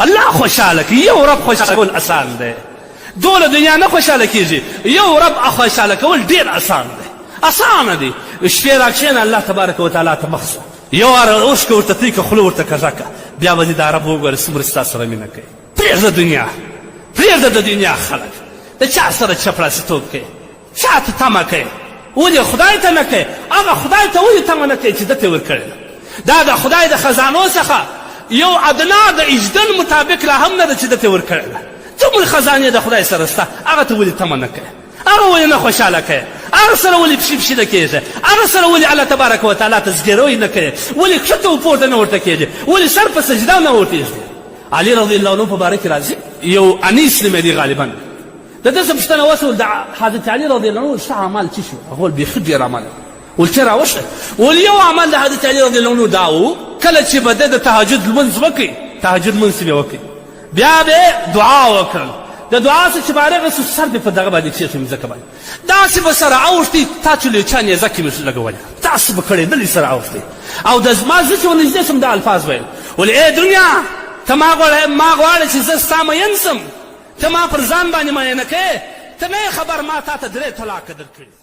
الله خوشحاله کړي. یو رب خوشحاله کول اسان دی، دوله دنیا نه خوشحاله کیږي، یو رب خوشحاله کول ډیر اسان دی، اسانه دی. شپې راکښېنه، الله تبارک وتعالی ته مخ سه، یو وار اوښکه ورته توی که، خوله ورته کږه که، بیا به دې دا رب وګوره څومره ستا سره مینه کوي. پرېږده دنیا، پرېږده د دنیا خلک، د چا سره چپړاسیتوب کوي، چا ته تمه کوې؟ ولې خدای ته نه کوې؟ هغه خدای ته ولې تمه نه کوې چې ده ته یې ورکړې ده؟ دا د خدای د خزانو څخه یو ادنا د اجدن مطابق لا هم نه ده چې ده ته یې ورکړې ده. څومره خزانې د خدای سره شته، هغه ته ولې تمه نه کوې؟ هغه ولې نه خوشحاله کوې؟ هغه سره ولې پښې پښې نه کېږې؟ هغه سره ولې الله تبارک وتعالی ته زګېروی نه کوې؟ ولې کښته او پورته نه ورته کېږې؟ ولې سر په سجده نه ورته ږدې؟ علي رضی الله عنه په باره کې راځي، یو انیس نومېدی غالبا، د ده څخه پوښتنه وشول د حضرت علي رضی الله عنه ښه اعمال څه شو؟ هغه ویل بیخي ډېر اعمال. ول چې راوښیه. ول یو عمل د حضرت علي رضی الله عنه دا و، کله چې به ده د تهجد لمونځ وکړي، تهجد لمونځ چې به وکړي، بیا به یې دعا وکړل. د دعا څخه چې فارغ شو، سر به په دغه باندې کښېښوي مځکه باندې، داسې به سره اوښتی تا چې له چا نیزه کې مې لګولې، داسې به کړېدلی سره اوښتی. او د زما زه چې ورنږدې شم دا الفاظ ویل، ول ای دنیا، ته ما غواړې، ما غواړې چې زه ستا مین شم، ته ما پر ځان باندې مینه کوې، ته نه یې خبر ما تا ته درې طلاقه درکړي.